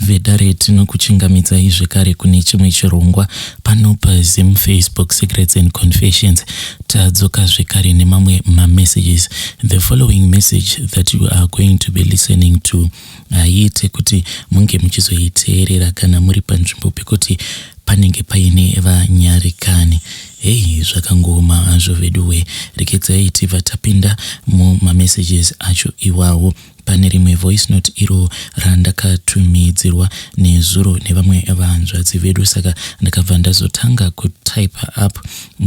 Vedare tinokuchingamidzai zvekare kune chimwe chirongwa pano paZim Facebook Secrets and Confessions. Tadzoka zvekare nemamwe mamessages. The following message that you are going to be listening to haiite kuti munge muchizoiteerera kana muri panzvimbo pekuti panenge paine vanyarikani. Hei, zvakangooma hazvo veduwe. Regedzai tibva tapinda mumamessages acho iwawo. Pane rimwe voice note iro randakatumidzirwa nezuro nevamwe vahanzvadzi vedu, saka ndakabva ndazotanga kutype up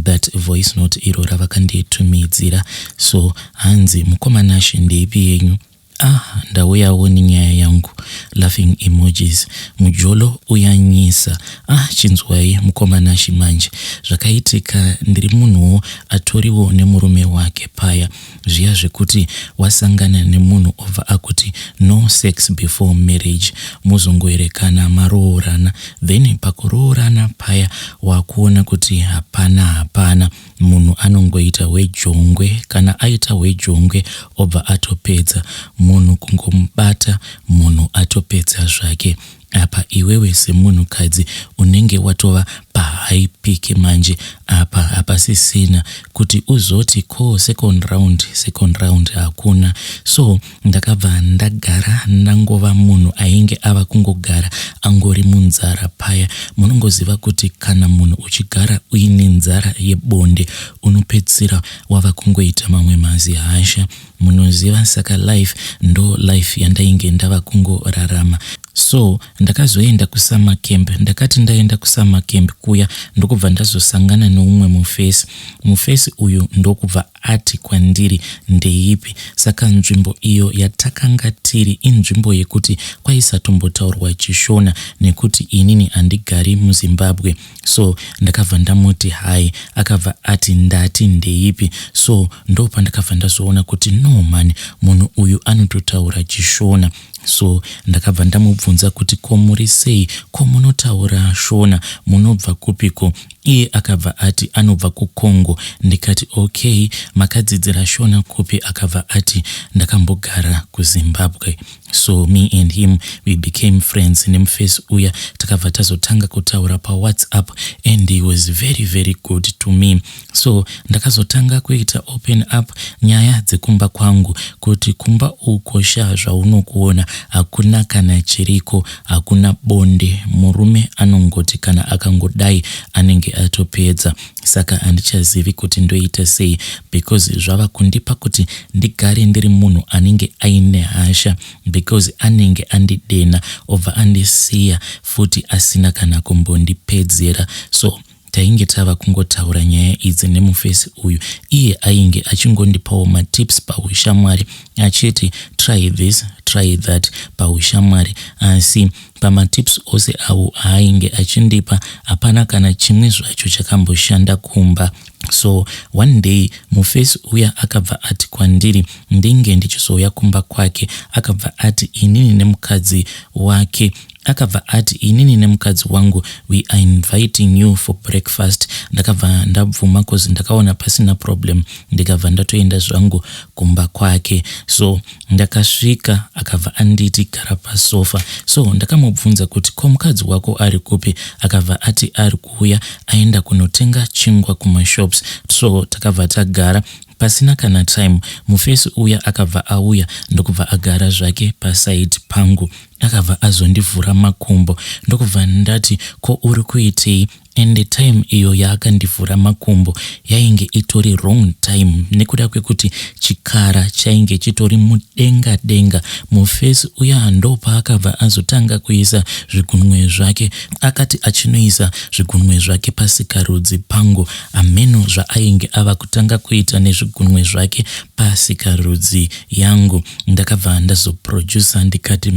that voice note iro ravakanditumidzira. So hanzi, "Mukoma Nashe, ndeipi yenyu? Ah, ndauyawo nenyaya yangu," laughing emojis. "Mujolo uyanyisa. Ah, chinzwai mukoma Nashe, manje zvakaitika, ndiri munhuwo atoriwo nemurume wake paya zviya zvekuti wasangana nemunhu obva akuti no sex before marriage, muzongoerekana maroorana, then pakuroorana paya wakuona kuti hapana hapana, munhu anongoita hwejongwe. Kana aita hwejongwe obva atopedza munhu, kungomubata munhu atopedza zvake. Apa iwewe semunhukadzi unenge watova pahigh peak manje, apa hapasisina kuti uzoti ko second round, second round hakuna. So ndakabva ndagara ndangova munhu ainge ava kungogara angori munzara paya. Munongoziva kuti kana munhu uchigara uine nzara yebonde, unopedzisira wava kungoita mamwe mazihasha, munoziva. Saka life ndo life yandainge ndava kungorarama. So ndakazoenda kusummer camp. Ndakati ndaenda kusummer camp kuya, ndokubva ndazosangana neumwe mufesi. Mufesi uyu ndokubva ati kwandiri, 'Ndeipi?' Saka nzvimbo iyo yatakanga tiri inzvimbo yekuti kwaisatombotaurwa chiShona, nekuti inini handigari muZimbabwe. So ndakabva ndamuti hai. Akabva ati, 'Ndati ndeipi?' So ndopandakabva ndazoona kuti no man, munhu uyu anototaura chiShona. So ndakabva ndamubvunza kuti, 'Ko muri sei? Ko munotaura Shona? Munobva kupiko?' Iye akabva ati anobva kuCongo. Ndikati, 'Okay, makadzidzira Shona kupi?' Akabva ati, 'Ndakambogara kuZimbabwe.' So me and him, we became friends nemufesi uya. Takabva tazotanga kutaura paWhatsApp and he was very very good to me. So ndakazotanga kuita open up nyaya dzekumba kwangu, kuti kumba uko sha, zvaunokuona hakuna kana chiriko, hakuna bonde. Murume anongoti kana akangodai anenge atopedza. Saka handichazivi kuti ndoita sei, because zvava kundipa kuti ndigare ndiri munhu anenge aine hasha, because anenge andidena obva andisiya futi asina kana kumbondipedzera. So tainge tava kungotaura nyaya idzi nemufesi uyu. Iye ainge achingondipawo matips paushamwari, achiti try this, try that paushamwari, asi pamatips ose avo aainge achindipa hapana kana chimwe zvacho chakamboshanda kumba. So one day mufesi uya akabva ati kwandiri ndinge ndichizouya kumba kwake. Akabva ati inini nemukadzi wake, akabva ati inini nemukadzi wangu, we are inviting you for breakfast. Ndakabva ndabvuma cause ndakaona pasina problem. Ndikabva ndatoenda zvangu kumba kwake. So ndakasvika, akabva anditi gara pasofa. So ndakamubvunza kuti, 'Ko mukadzi wako ari kupi?' Akabva ati ari kuuya, aenda kunotenga chingwa kumashops. So takabva tagara. Pasina kana time mufesi uya akabva auya, ndokubva agara zvake paside pangu. Akabva azondivhura makumbo. Ndokubva ndati, 'Ko uri kuitei?' And time iyo yaakandivhura makumbo yainge itori wrong time, nekuda kwekuti chikara chainge chitori mudenga denga. Mufesi uya ndopaakabva azotanga kuisa zvigunwe zvake. Akati achinoisa zvigunwe zvake pasikarudzi pangu, ameno zvaainge ava kutanga kuita nezvigunwe zvake pasikarudzi yangu. Ndakabva ndazoprodusa, ndikati,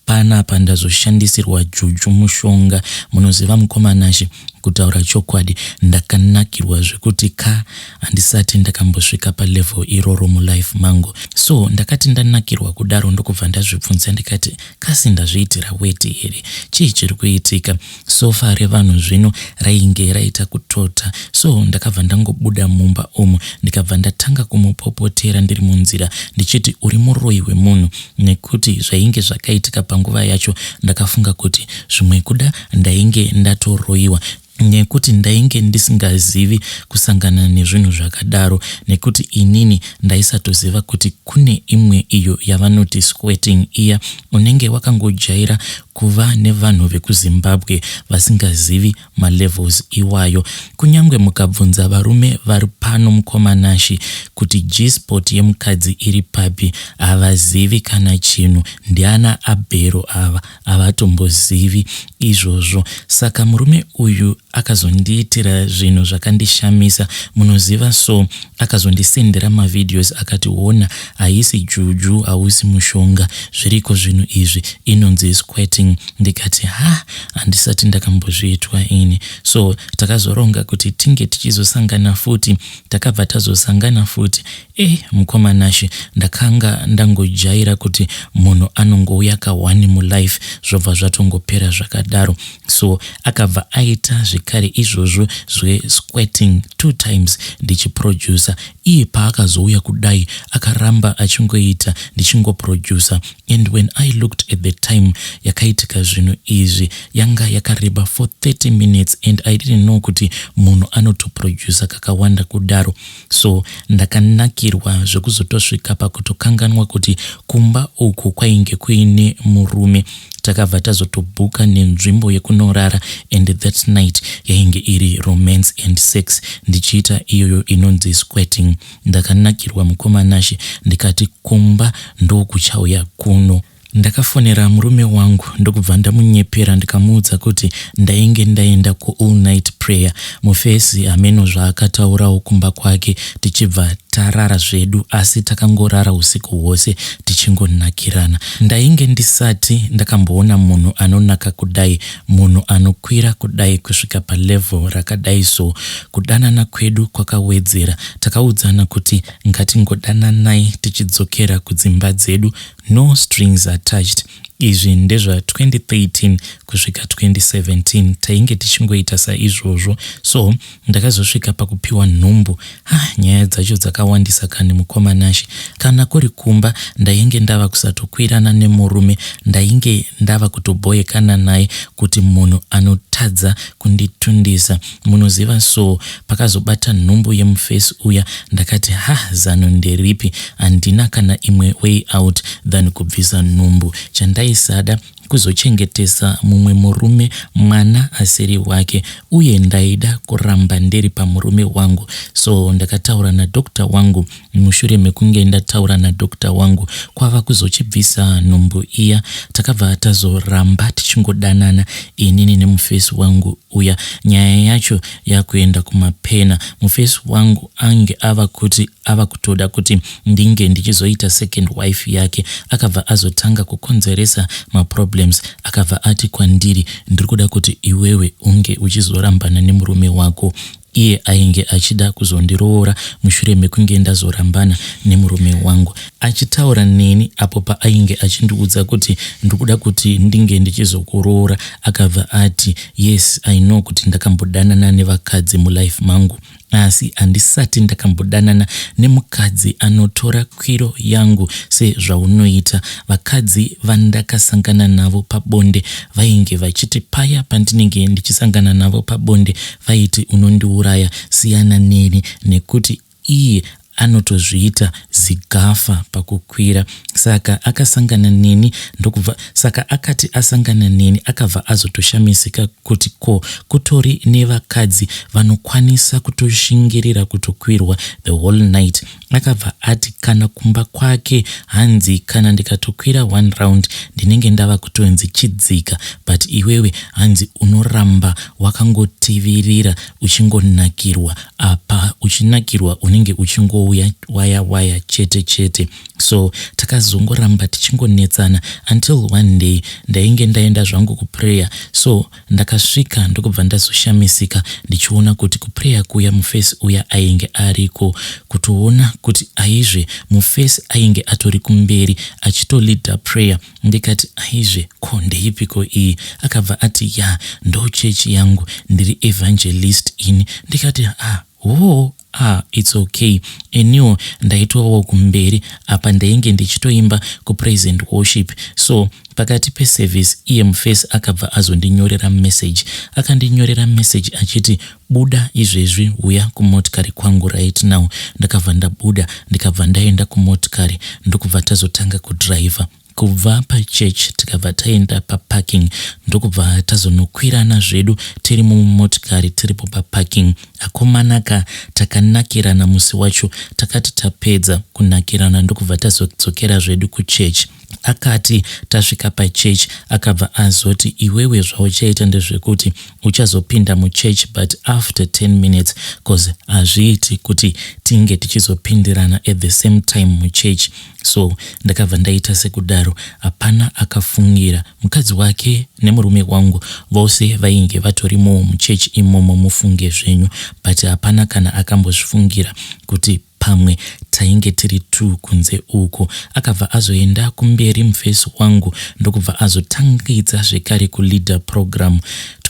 panapa ndazoshandisirwa juju, mushonga." Munoziva mukoma Nashe, Kutaura chokwadi ndakanakirwa zvekuti ka handisati ndakambosvika palevel iroro mulife mangu. So ndakati ndanakirwa kudaro ndokubva ndazvibvunza ndikati kasi ndazviitira weti here? Chii chiri kuitika? Sofa revanhu zvino rainge raita kutota so ndakabva ndangobuda mumba umu ndikabva ndatanga kumupopotera ndiri munzira ndichiti uri muroyi wemunhu nekuti zvainge zvakaitika panguva yacho ndakafunga kuti zvimwe kuda ndainge ndatoroyiwa nekuti ndainge ndisingazivi kusangana nezvinhu zvakadaro nekuti inini ndaisatoziva kuti kune imwe iyo yavanoti squirting iya unenge wakangojaira kuva nevanhu vekuZimbabwe vasingazivi malevels iwayo. Kunyangwe mukabvunza varume vari pano mukoma Nashy kuti G-spot yemukadzi iri papi havazivi kana chinhu. Ndiana Abhero ava havatombozivi izvozvo. Saka murume uyu akazondiitira zvinhu zvakandishamisa munoziva so akazondisendera mavideos akati hona haisi juju hausi mushonga zviriko zvinhu izvi inonzi squirting ndikati ha handisati ndakambozviitwa ini so takazoronga kuti tinge tichizosangana futi takabva tazosangana futi Eh mukoma Nashy ndakanga ndangojaira kuti munhu anongouya ka one mulife zvobva zvatongopera zvakadaro so akabva aita zvekare izvozvo zvesquirting two times ndichiproducer iye paakazouya kudai akaramba achingoita ndichingoproducer and when I looked at the time yakaitika zvinhu izvi yanga yakareba for 30 minutes and I didn't know kuti munhu anotoproducer kakawanda kudaro So ndakanakirwa zvekuzotosvika pakutokanganwa kuti kumba uku kwainge kuine murume. Takabva tazotobhuka nenzvimbo yekunorara and that night yainge iri romance and sex ndichiita iyoyo inonzi squirting. Ndakanakirwa mukoma Nashe ndikati kumba ndokuchauya kuno. Ndakafonera murume wangu ndokubva ndamunyepera ndikamuudza kuti ndainge ndaenda kuall night prayer. Mufesi hameno zvaakataurawo kumba kwake tichibva tarara zvedu asi takangorara usiku hwose tichingonakirana. Ndainge ndisati ndakamboona munhu anonaka kudai, munhu anokwira kudai kusvika palevel rakadai so. Kudanana kwedu kwakawedzera. Takaudzana kuti ngatingodananai tichidzokera kudzimba dzedu No strings attached. Izvi ndezva 2013 kusvika 2017 tainge tichingoita saizvozvo so ndakazosvika pakupiwa nhumbu ha nyaya dzacho dzakawandisa kani mukoma Nashe kana kuri kumba ndainge ndava kusatokwirana nemurume ndainge ndava kutobhoyekana naye kuti munhu anotadza kunditundisa Munoziva so pakazobata nhumbu yemufesi uya ndakati hah zano nderipi handina kana imwe way out than kubvisa nhumbu. Chandaisada kuzochengetesa mumwe murume mwana asiri wake uye ndaida kuramba ndiri pamurume wangu so ndakataura nadoctor wangu Mushure mekunge ndataura nadoctor wangu kwava kuzochibvisa nhumbu iya takabva tazoramba tichingodanana inini nemufesi wangu uya. Nyaya yacho yakuenda kumapena mufesi wangu ange ava kuti ava kutoda kuti ndinge ndichizoita second wife yake. Akabva azotanga kukonzeresa maproblems akabva ati kwandiri ndiri kuda kuti iwewe unge uchizorambana nemurume wako Iye ainge achida kuzondiroora mushure mekunge ndazorambana nemurume wangu. Achitaura neni apo paainge achindiudza kuti ndikuda kuti ndinge ndichizokuroora akabva ati, Yes, I know kuti ndakambodanana nevakadzi mulife mangu asi handisati ndakambodanana nemukadzi anotora kwiro yangu sezvaunoita. Vakadzi vandakasangana navo pabonde vainge vachiti paya pandinenge ndichisangana navo pabonde vaiti unondiuraya siyana neni nekuti iye anotozviita zigafa pakukwira saka akasangana neni ndokubva saka akati asangana neni akabva azotoshamisika kuti ko kutori nevakadzi vanokwanisa kutoshingirira kutokwirwa the whole night Akabva ati kana kumba kwake hanzi kana ndikatokwira one round ndinenge ndava kutonzi chidzika but iwewe hanzi unoramba wakangotivirira uchingonakirwa apa uchinakirwa unenge uchingouya waya waya chete chete. So takazongoramba tichingonetsana until one day ndainge ndaenda zvangu kuprayer. So ndakasvika ndokubva ndazoshamisika ndichiona kuti kuprayer kuya mufesi uya ainge ariko. Kutoona kuti aizve mufesi ainge atori kumberi achitoleader prayer. Ndikati aizve ko ndeipiko iyi? Akabva ati ya, ndo chechi yangu, ndiri evangelist ini. Ndikati ah, hoo, ah, it's okay. Eniwo ndaitovawo kumberi apa, ndainge ndichitoimba kupraise and worship. So pakati peservice iye mufesi akabva azondinyorera message. Akandinyorera message achiti, "Buda izvezvi, uya kumotikari kwangu right now." Ndakabva ndabuda, ndikabva ndaenda kumotikari, ndokubva tazotanga kudhiraivha kubva pachurch. Tikabva taenda paparking, ndokubva tazonokwirana zvedu tiri mumotikari, tiripo paparking. Akomanaka, takanakirana musi wacho. Takati tapedza kunakirana, ndokubva tazodzokera zvedu kuchechi. Akati tasvika pachechi, akabva azoti, "Iwewe zvauchaita ndezvekuti uchazopinda muchechi, but after 10 minutes, cause hazviiti kuti tinge tichizopindirana at the same time muchechi." So ndakabva ndaita sekudaro. Hapana akafungira. Mukadzi wake nemurume wangu vose vainge vatorimowo muchechi imomo, mufunge zvenyu, but hapana kana akambozvifungira kuti pamwe tainge tiri two kunze uko. Akabva azoenda kumberi mufesi wangu, ndokubva azotangidza zvekare kuleader program.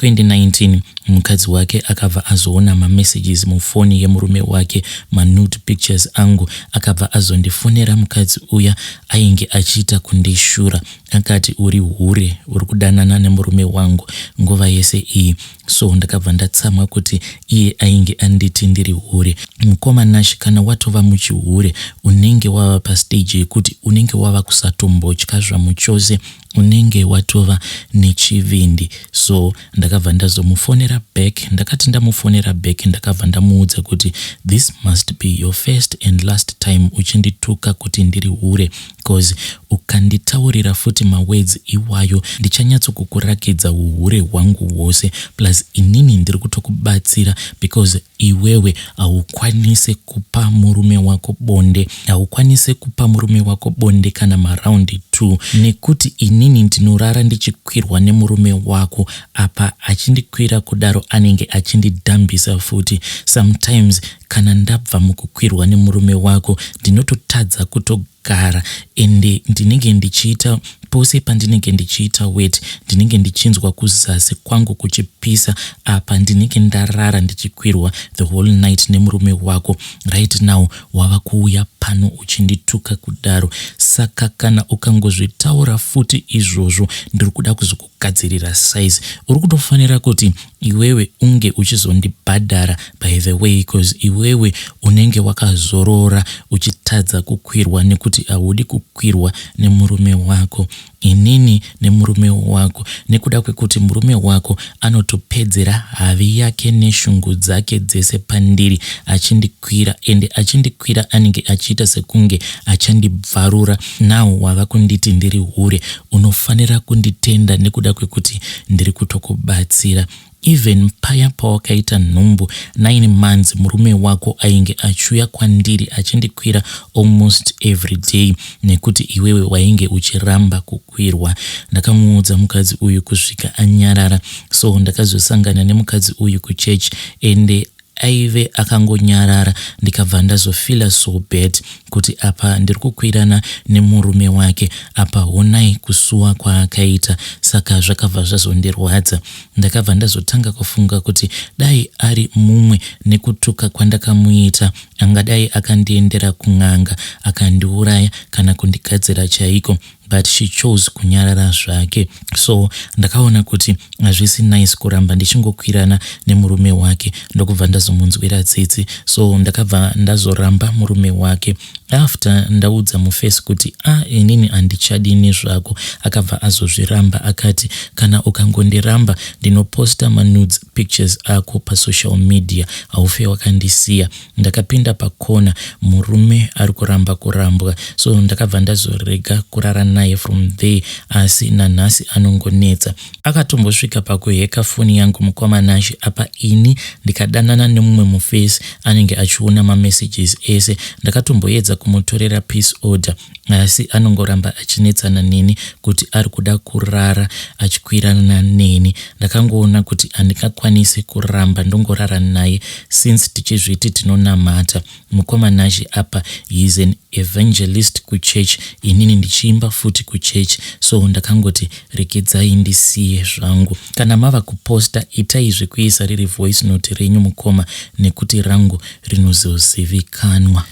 2019 mukadzi wake akabva azoona mamessages mufoni yemurume wake, manude pictures angu. Akabva azondifonera mukadzi uya, ainge achiita kundishura. Akati, "Uri hure, uri kudanana nemurume wangu nguva yese iyi." So ndakabva ndatsamwa kuti iye ainge anditi ndiri hure. Mukoma Nash, kana watova muchihure, unenge wava pastage yekuti unenge wava kusatombotya zvamuchose, unenge watova nechivindi. So ndakabva ndazomufonera back. Ndakati ndamufonera back, ndakabva ndamuudza kuti, "This must be your first and last time uchindituka kuti ndiri hure, because ukanditaurira futi mawords iwayo, ndichanyatsokukurakidza uhure hwangu hwose. Plus inini ndiri kutokubatsira because iwewe haukwanisi kupa murume wako bonde, haukwanisi kupa murume wako bonde kana maraundi 2, nekuti inini ndinorara ndichikwirwa nemurume wako. Apa achindikwira kudaro, anenge achindidhambisa futi. Sometimes kana ndabva mukukwirwa nemurume wako, ndinototadza kutogara, ende ndinenge ndichiita pose pandinenge ndichiita wet, ndinenge ndichinzwa kuzasi kwangu kuchipisa. Apa ndinenge ndarara ndichikwirwa the whole night nemurume wako. Right now wava kuuya pano uchindituka kudaro. Saka kana ukangozvitaura futi izvozvo, ndiri kuda kuzokugadzirira size. Uri kutofanira kuti iwewe unge uchizondibhadhara, by the way, because iwewe unenge wakazorora uchitadza kukwirwa nekuti haudi kukwirwa nemurume wako, inini nemurume wako, nekuda kwekuti murume wako anotopedzera havi yake neshungu dzake dzese pandiri achindikwira, ende achindikwira anenge achiita sekunge achandibvarura. Now wava kunditi ndiri hure. Unofanira kunditenda nekuda kwekuti ndiri kutokubatsira. Even paya pawakaita nhumbu 9 months, murume wako ainge achiuya kwandiri achindikwira almost every day, nekuti iwewe wainge uchiramba kukwirwa." Ndakamuudza mukadzi uyu kusvika anyarara. So ndakazosangana nemukadzi uyu kuchechi, ende aive akangonyarara. Ndikabva ndazofeela so bad kuti apa ndiri kukwirana nemurume wake, apa honai kusuwa kwaakaita. Saka zvakabva zvazondirwadza. Ndakabva ndazotanga kufunga kuti dai ari mumwe, nekutuka kwandakamuita, angadai akandiendera kun'anga akandiuraya kana kundigadzira chaiko, but she chose kunyarara zvake. So ndakaona kuti hazvisi nice kuramba ndichingokwirana nemurume wake, ndokubva ndazomunzwira tsitsi. So ndakabva ndazoramba murume wake after ndaudza mufesi kuti, "A ah, inini handichadini zvako." Akabva azozviramba, akati, "Kana ukangondiramba, ndinoposta manudes pictures ako pasocial media, haufe wakandisiya." Ndakapinda pakona, murume ari kuramba kurambwa. So ndakabva ndazorega kurara. naye from there, asi nanhasi anongonetsa. Akatombosvika pakuhacka foni yangu, mukoma Nashe. Apa ini ndikadanana nemumwe mufesi, anenge achiona mamessages ese. Ndakatomboedza kumutorera peace order, asi anongoramba achinetsana neni kuti ari kuda kurara achikwirana neni. Ndakangoona kuti handingakwanisi kuramba ndongorara naye since tichizviti tinonamata, mukoma Nashe. Apa he is an evangelist kuchurch, inini ndichiimba futi kuchurch, so ndakangoti regedzai ndisiye zvangu. Kana mava kuposta, itai zvekuisa riri voice note renyu, mukoma, nekuti rangu rinozozivikanwa.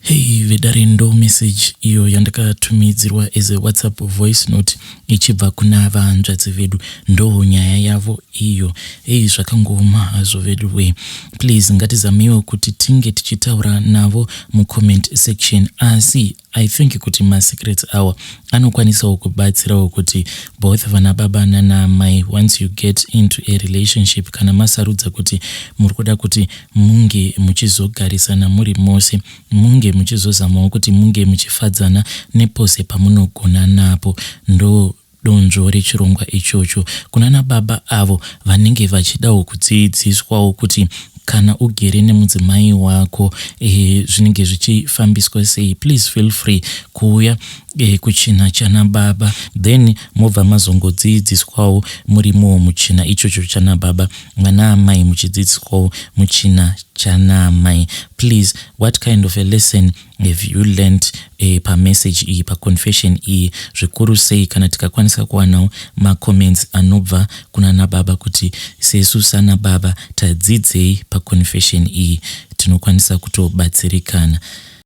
Hei vedare, ndo message iyo yandakatumidzirwa as a WhatsApp voice note ichibva kuna vahanzvadzi vedu. Ndo nyaya yavo iyo. Ei, zvakangooma hazvo vedu we. Please, ngatizameiwo kuti tinge tichitaura navo mucomment section, asi I think kuti masecrets awa anokwanisawo kubatsirawo kuti both vana baba nanamai, once you get into a relationship, kana masarudza kuti muri kuda kuti munge muchizogarisana muri mose, munge muchizozamawo kuti munge muchifadzana nepose pamunogona napo. Ndo donzvo rechirongwa ichocho. Kuna nababa avo vanenge vachidawo kudzidziswawo kuti kana ugere nemudzimai wako zvinenge zvichifambiswa sei, please feel free kuuya kuchina chana baba, then mobva mazongodzidziswawo murimowo muchina ichocho chana baba, vana amai muchidzidziswawo muchina chana amai. Please, what kind of a lesson have you learned pamessage iyi, paconfession iyi? Zvikuru sei kana tikakwanisa kuwanawo macomments anobva kuna nababa kuti sesu sana baba tadzidzei paconfession iyi, tinokwanisa kutobatsirikana.